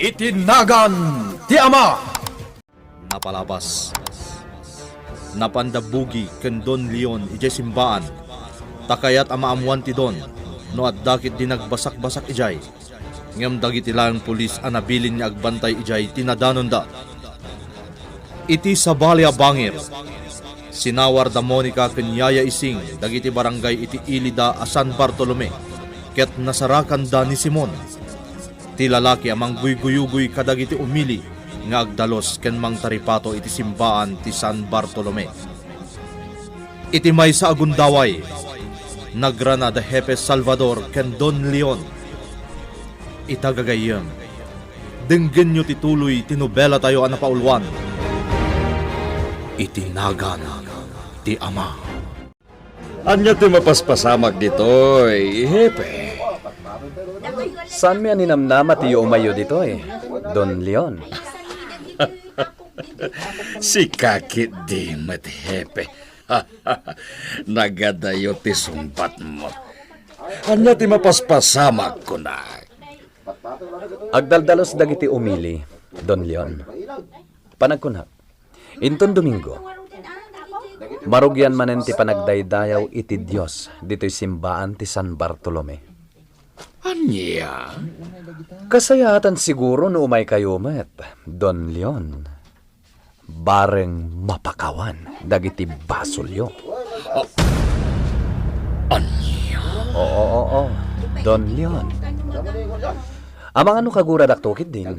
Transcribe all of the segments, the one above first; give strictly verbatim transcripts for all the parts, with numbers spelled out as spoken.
Iti nagan ti Ama. Napalabas, napanda Bugi ken Don Leon idiay simbaan, ta kayat a maammoan ti Don no adda ketdi nagbasakbasak idiay. Ngem dagiti laeng pulis a nabilin nga agbantay idiay tinadanonda. Iti sabali a bangir, sinawar da Monica ken Yaya Ising dagiti barangay iti ilida a San Bartolome ket nasarakanda ni Simon, ti lalaki a mangguyguyugoy kadagiti umili nga agdalus ken mangtaripato iti simbaan ti San Bartolome. Iti maysa a gundaway, nagrana da Hepe Salvador ken Don Leon. Ita gagayyem, denggenyo ti tuloy ti nobelatayo a napauluan, Iti Nagan ti Ama. Ania ti mapaspasamak ditoy, Hepe? Saanmi a ninamnama ti yuumayyo ditoy, Don Leon. Sika ketdi met, Hepe. Nagadayo ti sungbatmo. Ania ti mapaspasamak, kunak? Agdaldalus dagiti umili, Don Leon. Panagkunak, inton Domingo, marugian manen ti panagdaydayaw iti Dios ditoy simbaan ti San Bartolome. Ania? Kasayaatan siguro no umaykayo met, Don Leon. Bareng mapakawan dagiti basolyo. Ania? Oo, oo, Don Leon. Amangan no kaguradakto ketdin.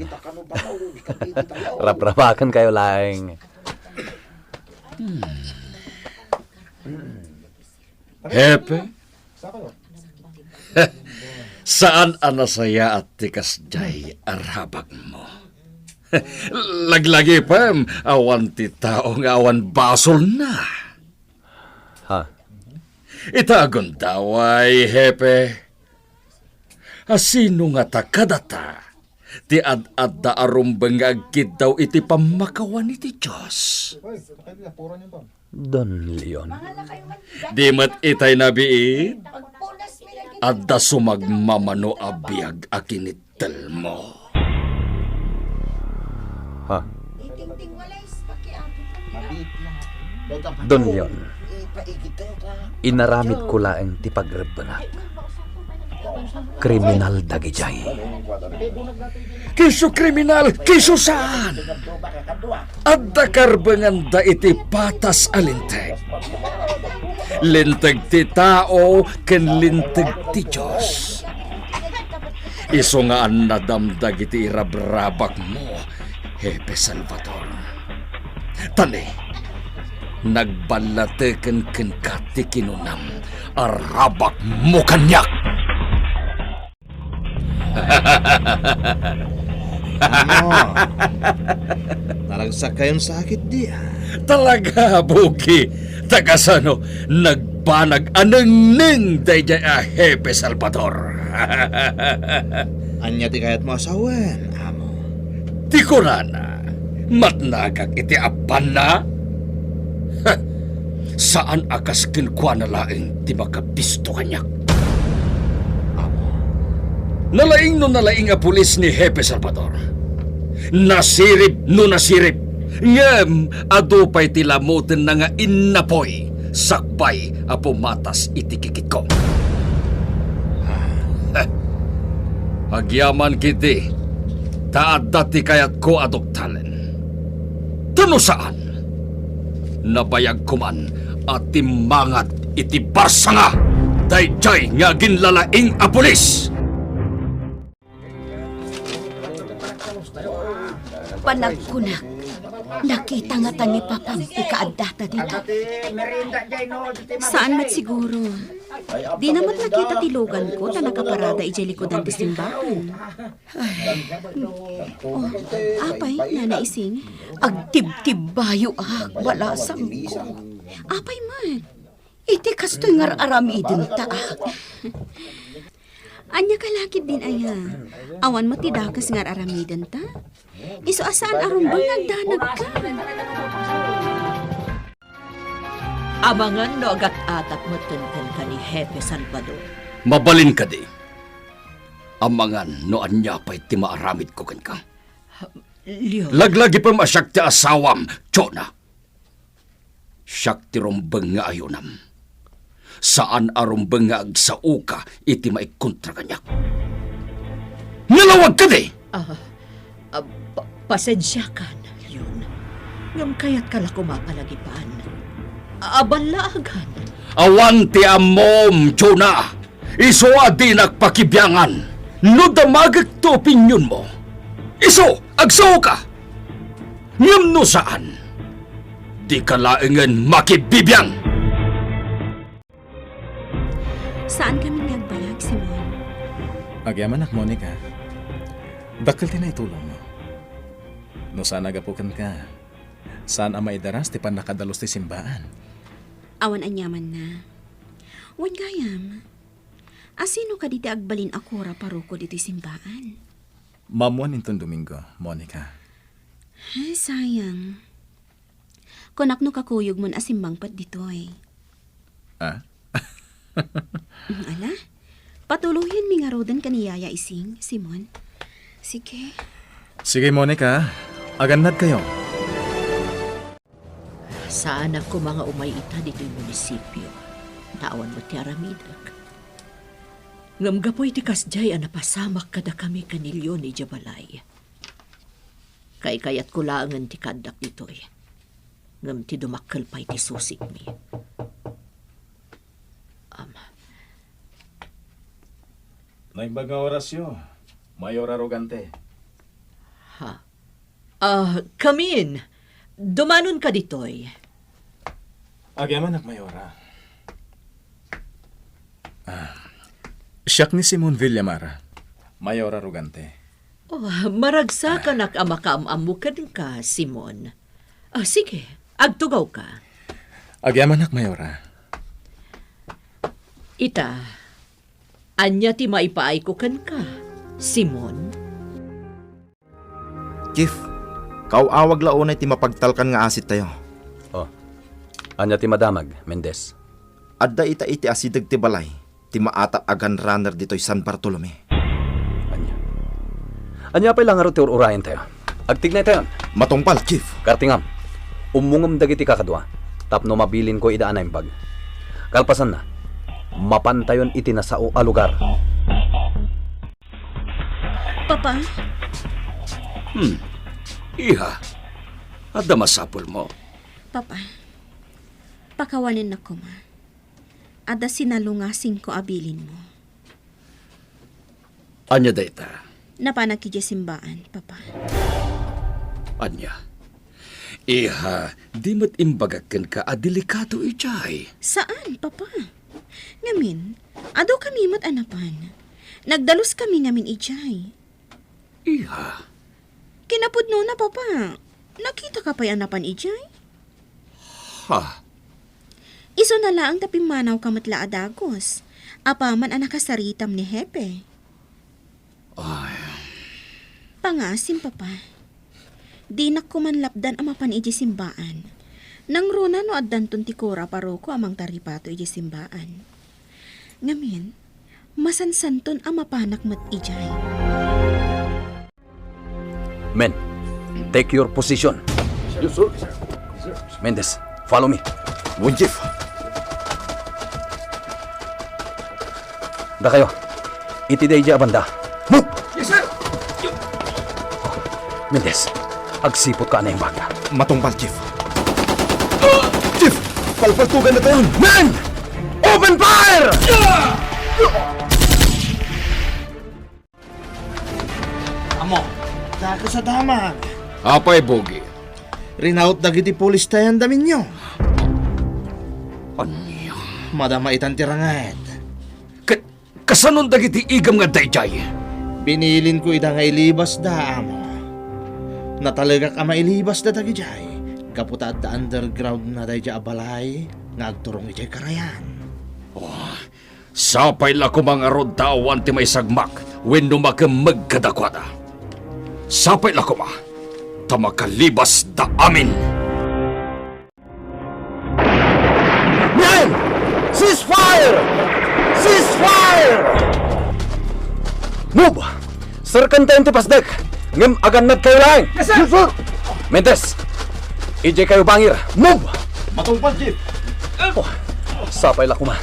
Raprapakenkayo laeng. Hepe? Saan a nasayaat ti kasdiay a rabakmo. Laglagipem, awan ti tao nga awan basolna. Ha? Ita a gundaway, Hepe. A sino ngata kadata ti ad-adda a rumbeng nga agkiddaw iti pammakawan iti Dios? Don Leon. Di met itay nabiit? Adda sumagmamano a biag a kinittelmo. Ha? Don Leon, inaramidko laeng ti pagrebbenak. Kriminal dagidiay. Kisu kriminal, kisu saan. Adda karbenganda iti patas a linteg. Linteg ti tao ken linteg ti Dios. Isu nga annadam dagiti irabrabakmo, Hepe Salvador. Ta ne, nagballateken kenka ti kinunam a rabakmo kaniak. Ano? Naragsak kayon sakit di, ah. Talaga, Buki. Ta kasano nagbanag a nengneng daydiay a Hepe Salvador? Ania ti kayatmo a sawen, amo? Ti kunana, matnagak iti appanna? Ha! Saan a kas kenkuana laeng ti makabisto kaniak. Nalaing no nalaing a pulis ni Hepe Salvador. Nasirib no nasirib. Ngem adu pay ti lamutenna nga innapuy sakbay a pumatas iti kikitko. Agyaman ketdi ta adda ti kayatko a duktalen. Ta no saan, nabayagko man a timmangad iti barsanga daydiay nga aginlalaing a pulis. Panagkunak, nakita ngata ni Papam ti kaaddata dita? Saan met siguro. Dina met nakita ti luganko ta nakaparada idiay likudan ti simbaan. Ay, oh, apay, Nana Ising? Agtibtibbayoak, balasangko. Apay met? Iti kastoy nga ar-aramidenta, ah. Ania ka lakit din aya? Awan met ti dakes nga ar-aramidenta? Isu a saan a rumbeng nga agdanagka. Amangan no agat-atak met kenka ni Hepe Salvador. Mabalin kadi? Amangan no ania pay ti maaramidko kenka. Leon. Laglagipem a siak ti asawam, Jonah. Siak ti rumbeng nga ayonam. Saan a rumbeng nga agsaoka iti maikkontra kaniak. Nalawag kadi! Ah, ah, pa-, pasensiakan, Leon. Ngem kayatka la koma palagipan. Aballaagan. Awan ti ammom, Jonah. Isu a dinak pakibiangan no damagek ti opinionmo. Isu, agsaoka! Ngem no saan, dika laengen makibibiang! Saan kami nga agbayag, Simon. Agyamanak, Monica. Dakkel ti naitulongmo. No saan a gapu kenka, saan a maidaras ti pannakadalus ti simbaan. Awan aniamanna. Wen gayam, a sino kadi ti agbalin a kura paroko ditoy simbaan? Maammuan inton Domingo, Monica. Ay, sayang. Kunak no kakuyogmon a simmangpet ditoy. Ah? Mm, ala? Patuloyenmi ngaruden ken ni Yaya Ising, Simon. Sige. Sige, Monica. Agannadkayo. Saanak koma nga umay ita ditoy munisipio, ta awan met ti aramidek. Ngem gapu iti kasdiay a napasamak kadakami ken ni Leon idiay balay, kaykayatko laengen ti kaaddak ditoy, ngem ti dumakkel pay ti susikmi. Am. Naimbag nga orasyo, Mayor Arrogante. Ha? Ah, kamin, dumanonka ditoy. Agyamanak, Mayora. Ah, siak ni Simon Villamar, Mayora Rogante. Oh, maragsakanak a makaam-ammo kenka, Simon. Ah, sige, agtugawka. Agyamanak, Mayora. Ita, ania ti maipaayko kenka, Simon? Chief, kaaw-awag la unay ti mapagtalkan nga asittayo. Oh, ania ti madamag, Mendez? Adda ita iti asideg ti balay ti maatap a gun runner ditoy San Bartolome. Ania? Ania pay la ngarud ti ur-urayentayo? Agtignaytayon. Matungpal, Chief. Kartingam, ummongem dagiti kakadua tapno mabilinko ida a naimbag. Kalpasanna, mapantayon iti nasao a lugar. Papa? Hmm. Iha, adda masapulmo? Papa, pakawanennak koma. Adda sinalungasingko a bilinmo. Ania dayta? Napanak idiay simbaan, Papa. Ania? Iha, di met imbagak kenka a delikado idiay. Saan, Papa? Ngamin, adu kami met a napan. Nagdalus kami ngamin idiay. Iha. Kinapudnona, Papa. Nakitaka pay a napan idiay? Ha? Isuna laeng ta pimmanawka met la a dagus, apaman a nakasaritam ni Hepe. Ay. Pangngaasim, Papa. Dinak koman lapdan a mapan idiay simbaan. Nangruna no addanton ti kura a paroko a mangtaripato idiay simbaan. Ngamin, masansanton a mapanak met idiay. Men, take your position. Yes, sir. Mendez, follow me. Wen, Chief. Dakayo, iti daydiay a banda. Move! Yes, sir! Mendez, agsiputka a naimbag. Matungpal, Chief. Chief, palpaltogannatayon! Men! Open fire! Ammo, dagus a damag. Apay, Bogi? Rinaut dagiti pulis ta yan daminyo. Ania? Madama itan ti ranget. Ka-, kasanon dagiti igam nga daydiay? Binilinko ida nga ilibasda, Amo. Natalegak a mailibasda dagidiay, gapu ta adda underground na daydiay a balay nga agturong idiay karayan. Oh, sapay la koma ngarud ta awan ti maisagmak wenno makemmeg kadakuada. Sapay la koma ta makalibasda amin. Men! Ceasefire! Ceasefire! Move! Serkentayon ti pasdek! Ngem agannadkayo laeng. Yes, sir! Mentes, idiay kayo bangir. Move! Matungpal, Chief. Oh, sapay la koma.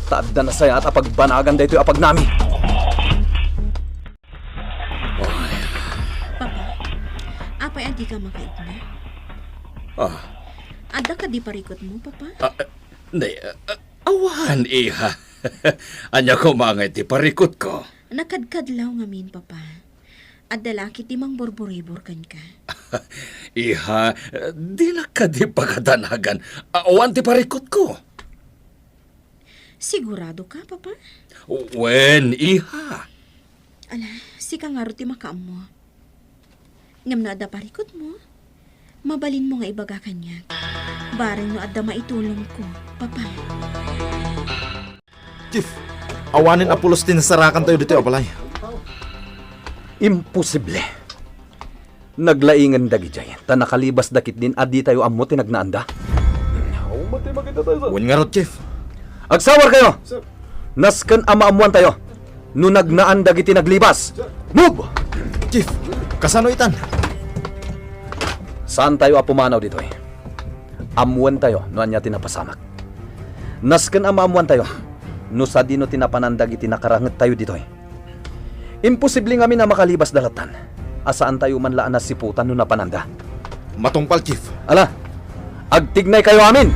Ta adda nasayaat a pagbanagan daytoy a pagnami. Papa, apay a dika makaigna? Ah, Adda kadi parikutmo, Papa? ah, ne, ah, awan, iha. Ania koma ngay ti parikutko? Nakadkadlaw ngamin, Papa. Adda la ketdi mangburburibor kenka. Iha, dina kadi pakadanagan. Awan ti parikutko. Sigurado ka, Papa? Wen, iha. Ala, sika ngarud ti makaammo. Ngem no adda parikutmo, mabalinmo nga ibaga kaniak. Bareng no adda maitulongko, Papa. Chief, awanen a pulos ti nasarakantayo ditoy a balay. Imposible. Naglaingen dagidiay, ta nakalibasda ketdin a ditayo ammo ti nagnaanda. Wen ngarud, Chief. Agsawarkayo! Nasken a maammoantayo no nagnaan dagiti naglibas. Move! Chief, kasano itan? Saantayo a pumanaw ditoy. Ammoentayo no ania ti napasamak. Nasken a maammoantayo no sadino ti napanan dagiti nakarangettayo ditoy. Imposible ngamin a makalibasda lattan a saantayo man la a nasiputan no napananda. Matungpal, Chief. Ala, agtignaykayo amin!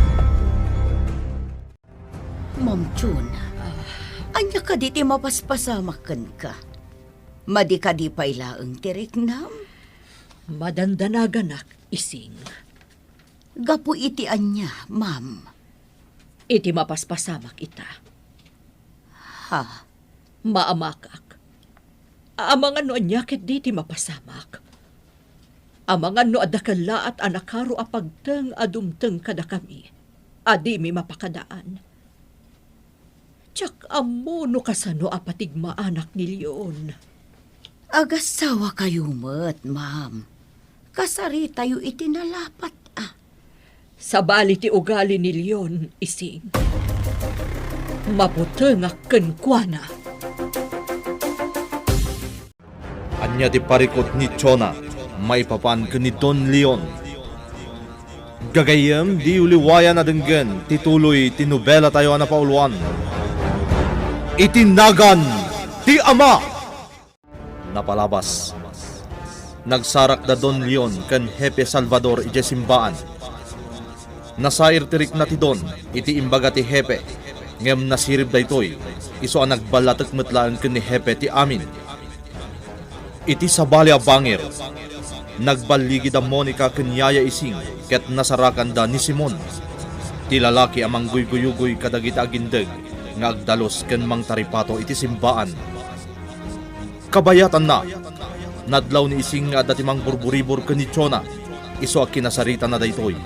Ma'am Chona, ania kadi ti mapaspasamak kenka? Madi kadi pay laeng ti riknam? Madandanaganak, Ising. Gapu iti ania, ma'am? Iti mapaspasamak ita. Ha? Maamakak. Amangan no ania ketdi ti mapasamak. Amangan no adda kellaat a nakaro a pagteng a dumteng kadakami a dimi mapakadaan. Diak ammo no kasano a patigmaanak ni Leon. Agasawakayo met, ma'am. Kasaritayo iti nalapat a. Sabali ti ugali ni Leon, Ising. Mabutengak kenkuana. Ania ti parikut ni Chona maipapan ken ni Don Leon? Gagayyem, diyo liwayan a denggen ti tuloy ti nobelatayo a napauluan, Iti Nagan ti Ama. Napalabas, nagsarak da Don Leon ken Hepe Salvador idiay simbaan. Nasair ti rikna ti Don iti imbaga ti Hepe, ngem nasirib daytoy, isu a nagballatek met laeng ken ni Hepe ti amin. Iti sabali a bangir, nagballigi da Monica ken Yaya Ising ket nasarakanda ni Simon, ti lalaki a mangguyguyugoy kadagiti agindeg nga agdalus ken mangtaripato iti simbaan. Kabayatanna, nadlaw ni Ising nga adda ti mangburburibor ken ni Chona, isu a kinasaritana daytoy.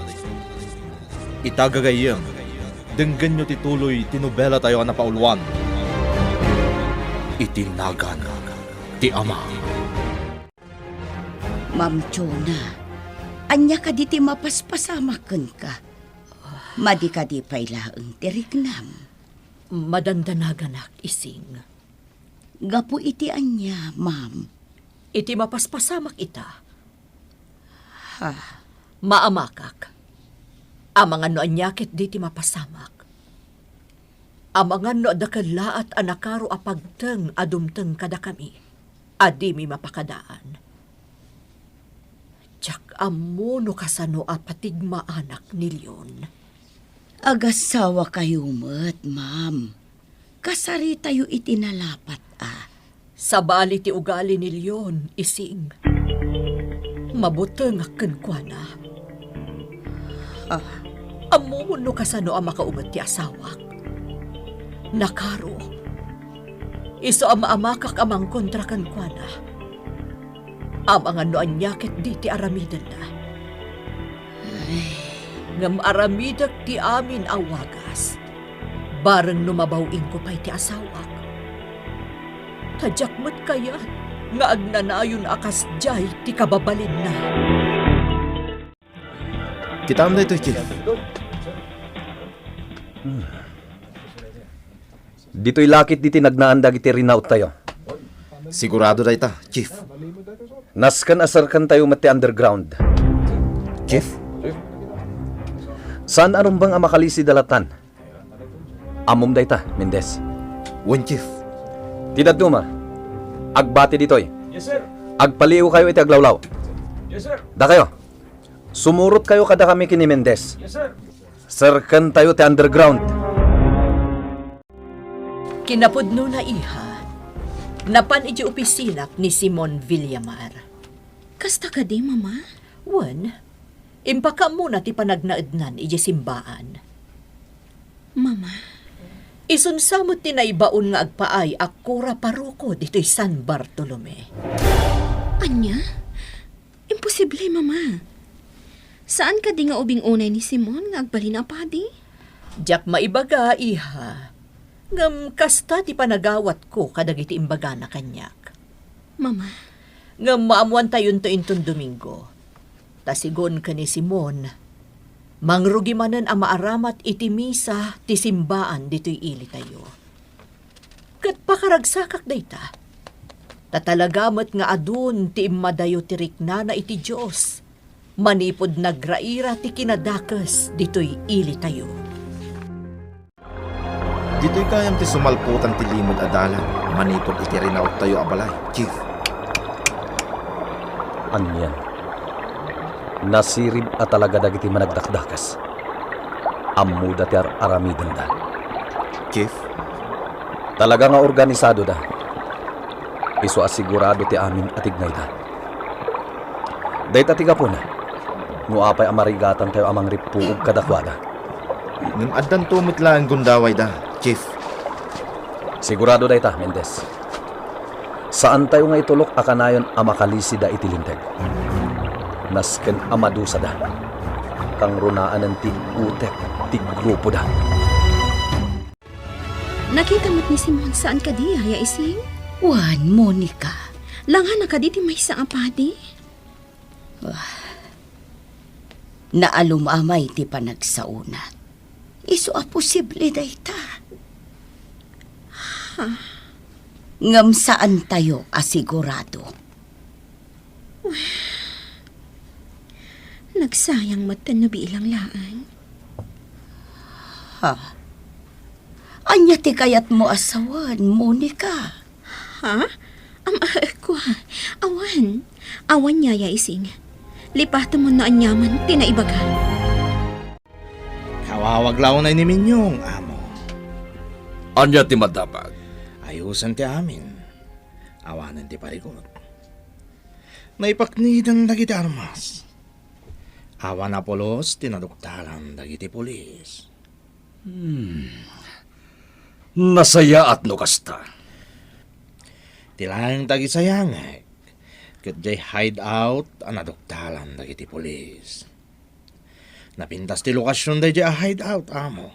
Ita gagayyem, denggenyo ti tuloy ti nobelatayo a napauluan, Iti Nagan ti Ama. Ma'am Chona, ania kadi ti mapaspasamak kenka? Madi kadi pay laeng ti riknam? Madandanaganak, Ising. Gapu iti ania, ma'am? Iti mapaspasamak ita. Ha? Maamakak. Amangan no ania ketdi ti mapasamak. Amangan no adda kellaat a nakaro a pagteng a dumteng kadakami a dimi mapakadaan. Diak ammo no kasano a patigmaanak ni Leon. Agasawakayo met, ma'am. Kasaritayo iti nalapat a. Sabali ti ugali ni Leon, Ising. Mabutengak kenkuana. Ah, Ammom no kasano a makaunget ti asawak. Nakaro. Isu a maamakak a mangkontra kenkuana. Amangan no ania ketdi ti aramidenna. Ngem aramidek ti amin a wagas. Bareng no mabaw-ingko pay ti asawak. Ta diak met kayat nga agnanayon a kasdiay ti kababalinna. Kitaem daytoy, Chief. Ditoy lakit diti nagnaan dagiti rinaut tayo. Sigurado dayta, Chief. Nasken a serkentayo met ti underground. Chief? Saan a rumbeng a makalisida lattan. Ammom dayta, Mendez. Wen, Chief. Ti dadduma, agbati ditoy. Yes, sir. Agpaliiwkayo iti aglawlaw. Yes, sir. Dakayo, sumurotkayo kadakami ken ni Mendez. Yes, sir. Serkentayo ti underground. Kinapudnona, iha, napan idiay opisinana ni Simon Villamar. Kasta kadi, Mama? Wen, impakaammona ti panagnaednan idiay simbaan. Mama? Isunsa met ti naibaon nga agpaay a kura paroko ditoy San Bartolome. Ania? Imposible, Mama. Saan kadi nga ubing unay ni Simon nga agbalin a padi? Diak maibaga, iha. Ngem kasta ti panagawatko kadagiti imbagana kaniak. Mama. Ngem maammoantayonto inton Domingo. Ta sigun ken ni Simon, mangrugi manen a maaramat iti misa ti simbaan ditoy ilitayo. Ket pakaragsakak dayta. Ta talaga met nga adun ti immadayo ti riknana iti Dios manipud nagraira ti kinadakes ditoy ilitayo. Ditoy gayam ti sumalputan ti limed a dalan manipud iti rinaottayo a balay, Chief. Anian? Nasirib a talaga dagiti managdakdakes. Ammoda ti ar-aramidenda. Chief? Talaga nga organisadoda. Isu a sigurado ti amin a tignayda. Dayta ti gapuna no apay a marigatantayo a mangrippuog kadakuada. Ngem addanto met laeng gundawayda, Chief. Sigurado dayta, Mendez. Saantayo nga itulok a kanayon a makalisida iti Linteg. Nasken a madusada, kangrunaanen ti utek ti grupoda. Nakita met ni Simon saan kadi, Yaya Ising? Wen, Monica. Langana kadi ti maysa a padi? Ah, naalum a may ti panagsaona. Isu a posible dayta. Ha? Ngem saantayo a sigurado. Nagsayang met no bilang laeng. Ha? Ania ti kayatmo a sawen, Monica? Ha? Am, ah, kua. Awan. Awan, Yaya Ising. Lipatemon no aniaman ti naibaga. Awawag la unay ni Minyong, amo. Ania ti madamag? Ayusen ti amin. Awanen ti parigot. Naipakniden dagiti armas. Awan a pulos ti naduktalan dagiti pulis. Hmm. Nasayaat no kasta. Ti laeng tagisayangek, ket diay hideout a naduktalan dagiti pulis. Napintas ti lokasion daydiay a hideout, amo.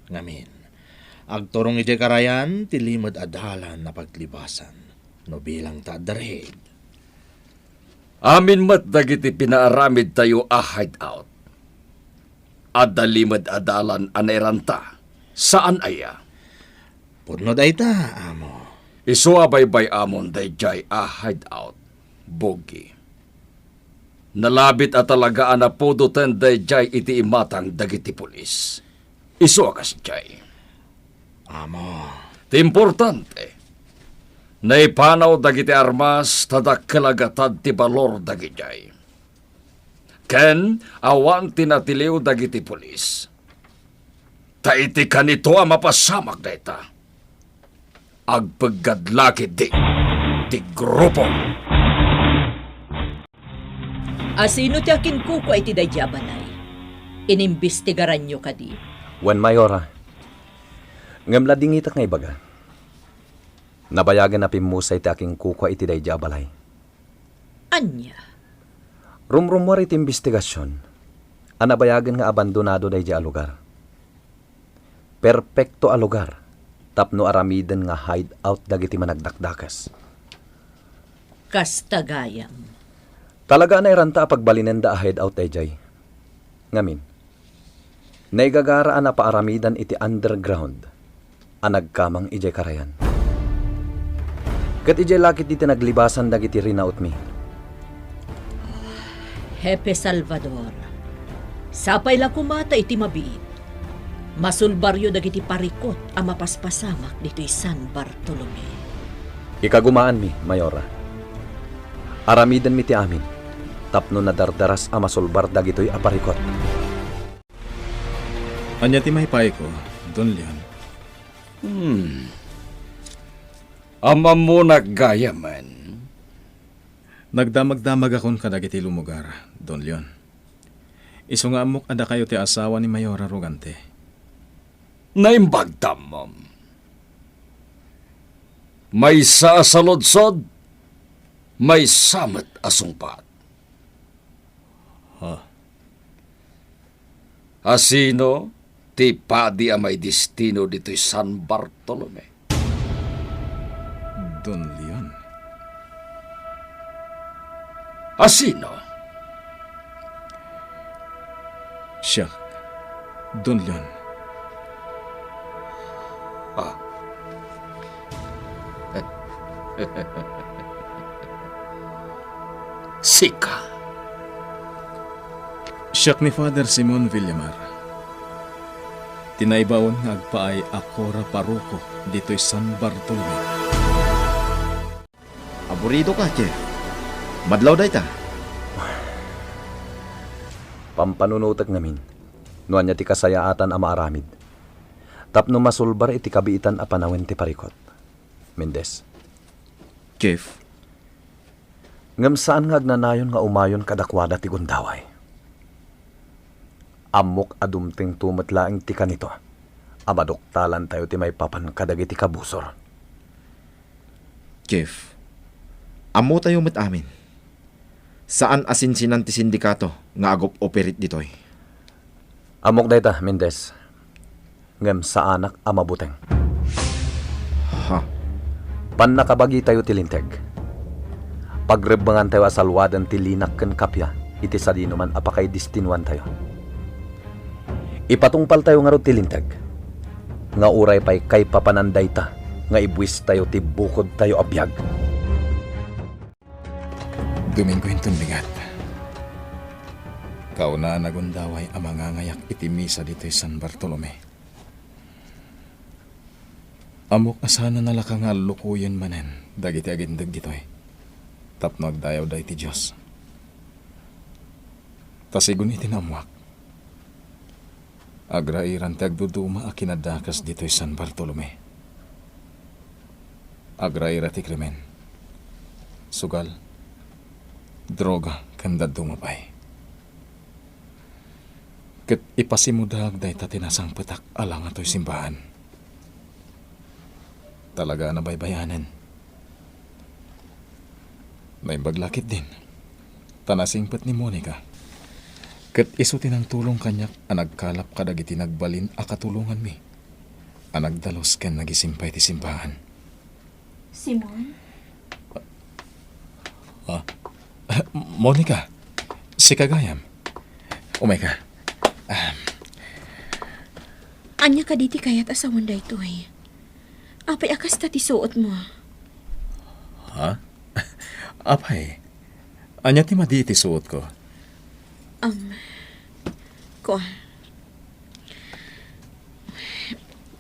Ngamin, agturong idiay karayan ti limed a dalan a paglibasan no bilang ta adda raid. Amin met dagiti pinaaramidtayo a hideout. Adda limed a dalan a nairanta. Saan aya? Pudno dayta, amo. Isu a baybay-amon daydiay a hideout, Bogey. Nalabit a talaga a napudoten daydiay iti imatang dagiti pulis. Isu a kasdiay. Amo. Ti importante, naipanaw dagiti armas ta dakkel a gatad ti balor dagidiay. Ken awan ti natiliw dagiti pulis. Ta iti kanito a mapasamak dayta, agpeggad la ketdi ti grupo. Asino ti akinkukua iti daydiay a balay? Inimbestigaranyo kadi? Wen, Mayora. Ngem ladingitek nga ibaga. Nabayagen a pimmusay ti akinkukua iti daydiay a balay. Ania? Rumrummuar iti imbestigasion a nabayagen nga abandonado daydiay a lugar. Perpekto a lugar tapno aramiden nga hideout dagiti managdakdakes. Kasta gayam. Talaga a nairanta a pagbalinenda a hideout daydiay. Ngamin, naigagara a napaaramidan iti underground a nagkamang idiay karayan. Ket idiay lakit iti naglibasan dagiti rinautmi. Hepe Salvador, sapay la koma ta iti mabiit, masulbaryo dagiti parikut a mapaspasamak ditoy San Bartolome. Ikagumaanmi, Mayora. Aramidenmi ti amin, tapno nadardaras a masulbar dagitoy a parikut. Ania ti maipayko, Don Leon? Hmm. Am-ammonak gayamen. Nagdamagdamagakon kadagiti lumugar, Don Leon. Isu nga ammok a dakayo ti asawa ni Mayor Arrogante. Naimbag, Tammom. Maysa a saludsod, maysa met a sungbat. Ha? Asino ti padi a maidestino ditoy San Bartolome? Don Leon. Asino? Siak, Don Leon. Ah. Sika. Siak ni Father Simon Villamar, ti naibaon nga agpaay a kura paroko ditoy San Bartolome. Aburidoka, Chief. Madlaw dayta. Pampanunotek ngamin no ania ti kasayaatan a maaramid tapno masulbar iti kabiitan a panawen ti parikut, Mendez. Chief. Ngem saan nga agnanayon nga umayon kadakuada ti gundaway. Ammok a dumtengto met laeng ti kanito a maduktalantayo ti maipapan kadagiti kabusor. Chief, ammotayo met amin. Saan a sinsinan ti sindikato nga agop-operate ditoy. Ammok dayta, Mendez. Ngem saanak a mabuteng. Ha? Pannakabagitayo ti linteg. Pagrebbengantayo a salwaden ti linak ken kappia iti sadinoman a pakaidestinuantayo. Ipatungpaltayo ngarud ti linteg nga uray pay kaipapanan dayta nga ibuistayo ti bukodtayo a biag. Domingo inton bigat. Kaunaan a gundaway a mangangayak iti misa ditoy San Bartolome. Ammok a saan a nalaka nga allukoyen manen dagiti agindeg ditoy tapno agdayawda iti Dios. Ta sigun iti naammuak, agrairan ti agduduma a kinadakes ditoy San Bartolome. Agraira ti krimen, sugal, droga, ken dadduma pay. Ket ipasimudaag dayta ti nasangpetak a langatoy simbahan. Talaga a nabaybayanen. Naimbag la ketdin, ta nasingpet ni Monica, ket isu ti nangtulong kaniak a nagkalap kadagiti nagbalin a katulonganmi a nagdalus ken nagisimpay ti simbahan. Simon? Ah, Monica, sika gayam. Umayka. Ah. Ania kadi ti kayat a sawen daytoy? Apay a kasta ti suotmo? Ha? Apay, ania ti madi iti suotko? Um, kuan.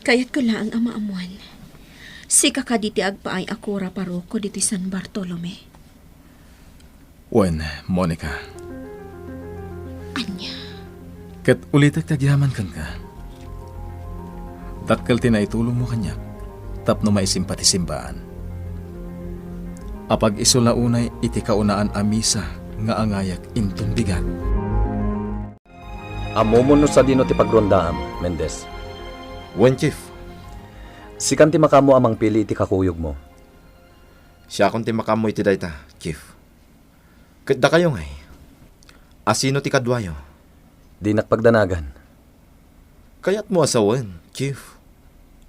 Kayatko laeng a maammuan. Sika kadi ti agpaay a kura paroko ditoy San Bartolome? Wen, Monica. Ania? Ket ulitek ti agyaman kenka. Dakkel ti naitulongmo kaniak tapno maisimpa ti simbaan. Apag-isu la unay iti kaunaan a misa nga angayak inton bigat. Ammom no sadino ti pagrondaam, Mendez? Wen, Chief. Sikan ti makaammo a mangpili iti kakuyogmo. Siakon ti makaammo iti dayta, Chief. Ket dakayo ngay, asino ti kaduayo? Dinak pagdanagan. Kayatmo a sawen, Chief.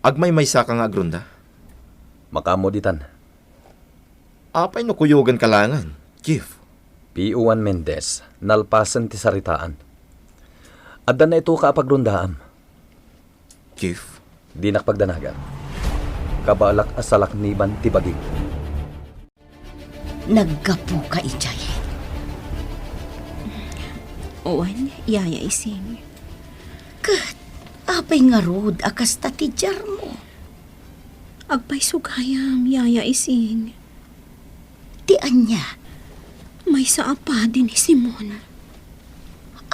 Agmaymaysaka nga agronda? Makaammo ditan. Apay no kuyogenka laengen, Chief? P O Juan Mendez, nalpasen ti saritaan. Adda naitoka a pagrondaam. Chief? Dinak pagdanagan. Kabaelak a salakniban ti bagim. naggapuka idiay. Wen, Yaya Ising. Ket apay ngarud a kasta ti diarmo? Agpayso gayam, Yaya Ising. Ti ania? Maysa a padi ni Simon.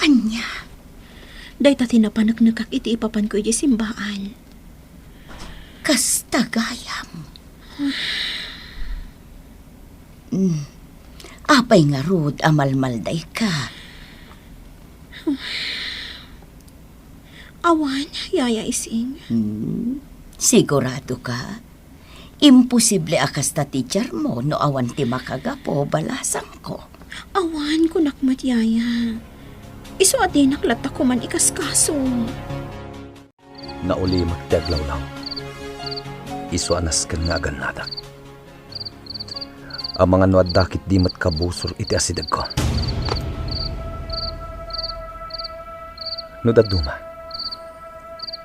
Ania? Dayta ti napaneknekak iti ipapanko idiay simbaan. Kasta gayam. Hmm. Apay ngarud a malmaldayka? Awan, Yaya Ising. Hmm. Sigurado ka? Imposible a kasta ti diarmo no awan ti makagapu, balasangko. Awan, kunak met, Yaya. Isu a dinak latta koman ikaskaso. Naulimek ti aglawlaw. Isu a nasken nga agannadak. Amangan no adda ketdi met kabusor iti asidegko. No dadduma,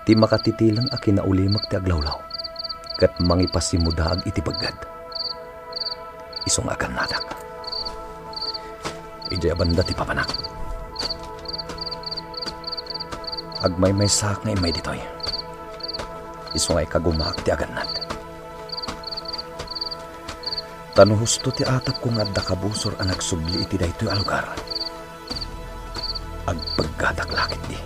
ti makatitileng a kinaulimek ti aglawlaw ket mangipasimudaag iti begged. Isu nga agannadak. Idiay a banda ti papanak. Agmaymaysaak nga immay ditoy. Isu nga ikagumaak ti agannad. Ta no husto ti atapko nga adda kabusor a nagsubli iti daytoy a lugar, agpeggatak la ketdi.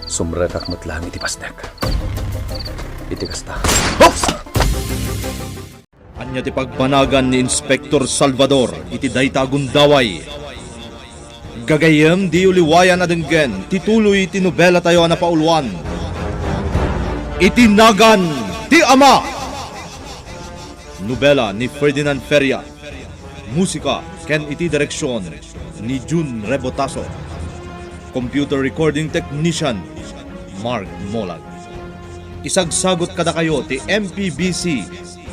Sumrekak met laeng iti pasnek. Iti kasta. Oops! Ania ti pagbanagan ni Inspector Salvador iti dayta a gundaway? Gagayyem, diyo liwayan a denggen ti tuloy ti nobelatayo a napauluan, Iti Nagan ti Ama. Nobela ni Ferdinand Feria. Musika ken iti direksion ni Jun Rebotaso. Computer recording technician, Mark Molag. Isagsagut kadakayo ti M P B C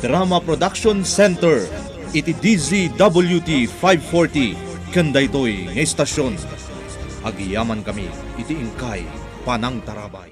Drama Production Center iti D Z W T five forty ken daytoy nga estasion. Agyamankami iti inkay panangtarabay.